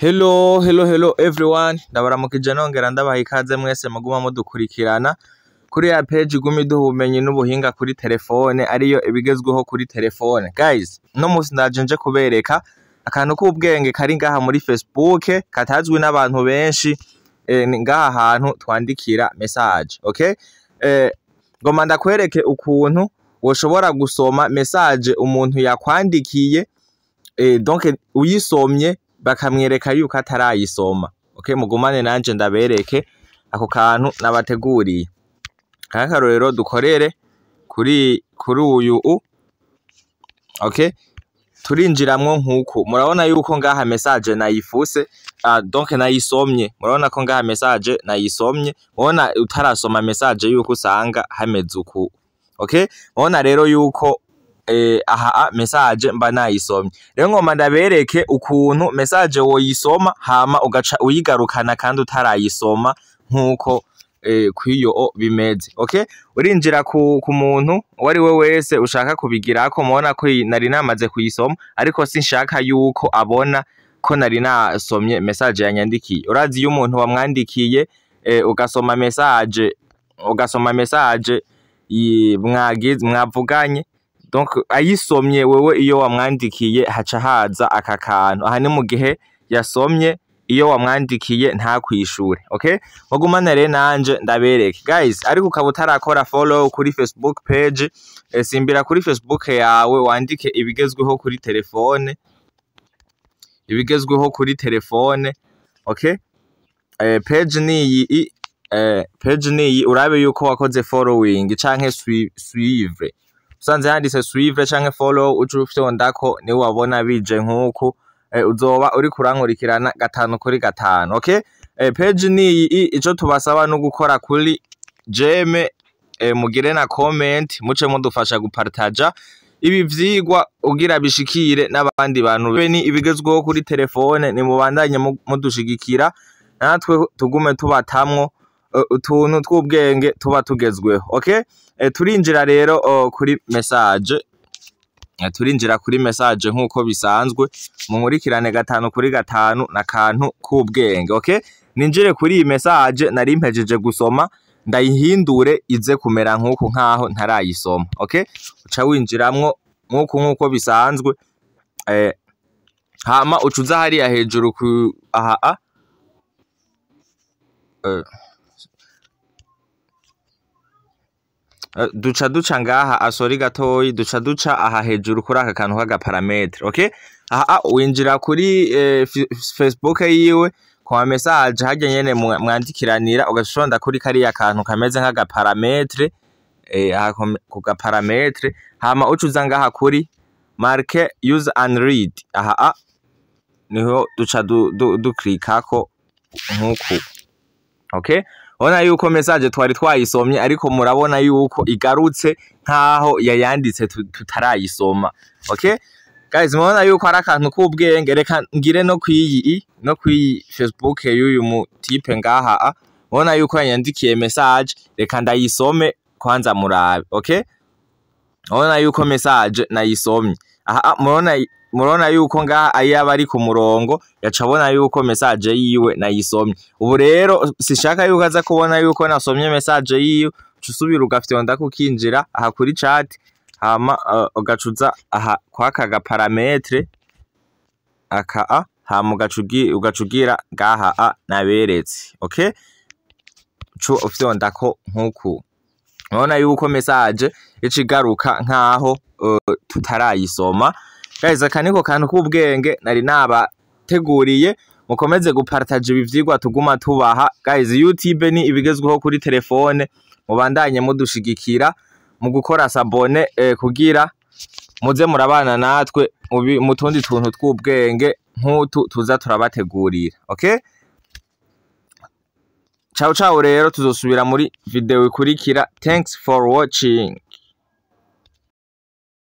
Hello, hello, hello everyone. Ndabaramukije nongera ndabaha ikaze mwese muguma mudukurikirana kuri ya page iguma iduha ubumenyi n'ubuhinga kuri telefone, ariyo ibigezweho kuri telefone. Guys, no musi ndaje nje kubereka akantu k'ubwenge kari ngaha muri Facebook katazwi n'abantu benshi. Ni ngaha hantu twandikira message, okay? Ngoma ndakwereke ukuntu woshobora gusoma message umuntu yakwandikiye, donc uyisomye bakamwereka yuko atarayisoma. Okay, mugumane nanje ndabereke ako kantu nabateguriye. Nk'akarorero dukorere kuri uyu u. Okay, turinjiramwo nkuko murabona yuko ngaha message nayifuse, donc nayisomye. Murabona ko ngaha message nayisomye, murabona utarasoma message yuko usanga hameze uku. Okay, murabona rero yuko aha message mba nayisomye. Rero ngomba ndabereke ukuntu message woyisoma hama ugaca uyigarukana kandi utarayisoma nkuko kwiyo o bimeze. Okay, urinjira ku muntu uwo ari we wese ushaka kubigirako. Mubona ko nari namaze kuyisoma, ariko sinshaka yuko abona ko nari nasomye message yanyandikiye. Urazi iyo umuntu wamwandikiye, ugasoma message mwagize mwavuganye, donc ayisomye wewe iyo wamwandikiye haca haza aka kantu aha. Ni mu gihe yasomye iyo wamwandikiye ntakwishure. Okay, mugumane rero nanje ndabereke, guys. Ariko ukaba utarakora follow kuri Facebook page, simbira kuri Facebook yawe wandike ibigezweho kuri telefone, ibigezweho kuri telefone. Okay, page niyi page niyi, urabe yuko wakoze following canke suivre. Usanze handitse suivre canke follow, uce ufyondako, niwe wabona bije nkuku, uzoba uriko urankurikirana gatanu kuri gatanu. Okay, page niyi. Ico tubasaba no gukora kuri j'aime, mugire na comment, muce mudufasha gupartaja ibi vyigwa ugira bishikire n'abandi bantu. Be ni ibigezweho kuri telefone, nimubandanye mudushigikira natwe tugume tubatamwo utuntu tw'ubwenge tuba tugezweho. Okay, turinjira rero kuri message. Turinjira kuri message nk'uko bisanzwe, munkurikirane gatanu kuri gatanu na kantu k'ubwenge. Okay, ninjire kuri iyi message nari mpejeje gusoma, ndayihindure ize kumera nk'uku nkaho ntarayisoma. Okay, uca winjiramwo nk'uku nk'uko bisanzwe, hama uca uza hariya hejuru ku aha a duca ngaha asori gatoyi, duca aha hejuru kuri aka kantu k'aga paramètre. Okay, aha winjira kuri Facebook yiwe kwa message harya nyene mwandikiranira, ugashonda kuri kariya kantu kameze nk'aga paramètre, aha ku ga paramètre, hama uca uza ngaha kuri mark as unread. Aha a niho duca duklikako nk'uku. Okay, ubona yuko message twari twayisomye, ariko murabona yuko igarutse nkaho yayanditse tutarayisoma. Okay guys, murabona yuko ari akantu k'ubwenge. Reka ngire no kwiyi Facebook y'uyu mu type ngaha a murabona yuko yanyandikiye message, reka ndayisome kwanza murabe. Okay, murabona yuko message nayisomye aha. Murabona yuko ngaha ayaba ari ku murongo yaca abona yuko message yiwe nayisomye. Ubu rero sishaka yuko aza kubona yuko nasomye message yiwe. Uca usubira ugafyonda kukinjira aha kuri chat, hama ugacuza aha kwaka ga paramètre aka a, hama ugacugira ngaha a naberetse. Okay, uca ufyondako nkuku, urabona yuko message ica igaruka nkaho tutarayisoma. Guys, aka niko kantu k'ubwenge nari nabateguriye. Mukomeze gupartaja ibi vyigwa tuguma tubaha. Guys, YouTube ni ibigezweho kuri telefone, mubandanye mudushigikira mu gukora s'abonner, kugira muze murabana natwe mu tundi tuntu tw'ubwenge nk'utu tuza turabategurira. Okay, ciao ciao. Rero tuzosubira muri video ikurikira. Thanks for watching.